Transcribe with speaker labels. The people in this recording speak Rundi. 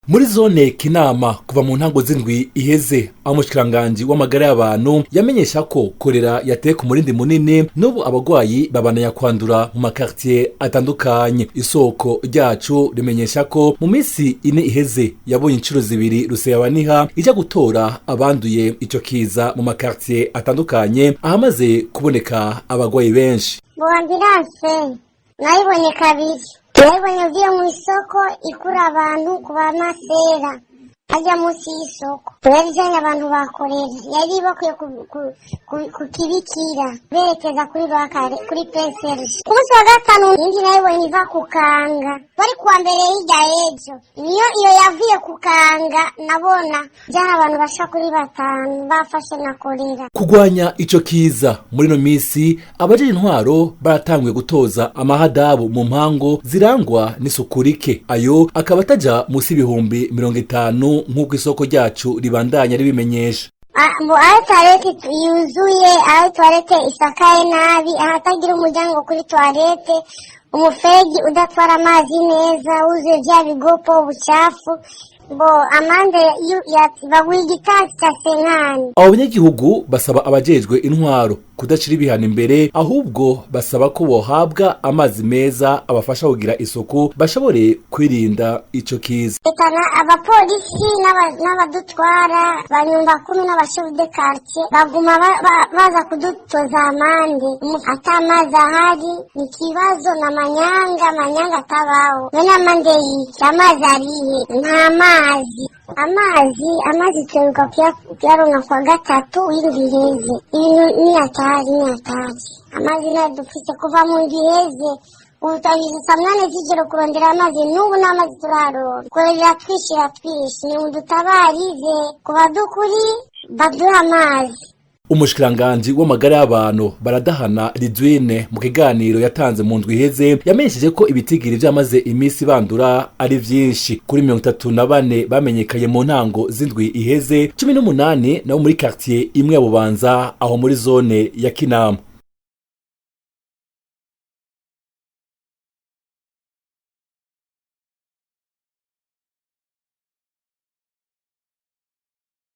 Speaker 1: Muri zone Kinama, kuva mu ntango z'indwi iheze, aho umushikiranganji w'amagara y'abantu yamenyesha ko korera yateye ku murindi munini, n'ubu abagwayi babananya kwandura mu makartier atandukanye. Isoko ryacu rimenyesha ko mu minsi 4 iheze yabonye inshuro 2 Ruseyabaniha ija gutora abanduye ico kiza mu makartier atandukanye ahamaze kuboneka abagwayi benshi.
Speaker 2: Bo ambulance nayibonye kabiri. Nayibonye ugiye mu isoko ikura abantu ku bamasera ajya munsi y'isoko. Yari ijanye abantu bakorera, yari bakwiye ku kibikira berekeza kuri Rwakare, kuri Peserge. Ku munsi wa gatanu indi nayibonye iva ku Kanga, bari kuwa mbere hirya y'ejo, niyo iyo yavuye ku Kanga nabona byari abantu basha kuri 5 bafashe na korera.
Speaker 1: Kugwanya ico kiza muri no misi, abajeje intwaro baratanguye gutoza amahadabu mu mpango zirangwa n'isuku rike, ayo akaba ataja musi 50,000 nk'uko isoko ryacu ribandanya ribimenyesha.
Speaker 2: Aho toilette yuzuye, aho toilette isakaye nabi, ahatagira umuryango kuri toilette, umufegi udatwara amazi neza, wuzuye vya bigopo ubucafu, bo amande baguha igitasi ca senkani.
Speaker 1: Abo banyagihugu basaba abajejwe intwaro kudashira ibihano imbere, ahubwo basaba ko bohabwa amazi meza abafasha kugira isuku bashobore kwirinda ico kiza.
Speaker 2: Etana abapolisi n'abadutwara banyumba kumi n'abashefu de quartier baguma baza kudutoza amande. Ata amazi ahari ni ikibazo, na manyanga manyanga atabaho. None amande yiki? Amazi arihe? Nta mazi. Amazi tuheruka kuyaronka kwa gatatu w'indwi iheze. Ibintu ni hatari, ni hatari. Amazi nayo dufise kuva mu ndwi iheze, ubu twagize saa 8 z'ijoro kurondera amazi, n'ubu nta mazi turaronka. Korera iratwishe, iratwishe. Nimudutabarize ku badukuri baduhe amazi.
Speaker 1: Umushikiranganji w'amagara y'abantu Baradahana Ridwine, mu kiganiro yatanze mu ndwi iheze, yamenyesheje ko ibitigiri vyamaze imisi bandura ari vyinshi. Kuri 34 bamenyekanye mu ntango z'indwi iheze, 18 nabo muri quartier imwe ya Bubanza, aho muri zone ya Kinama.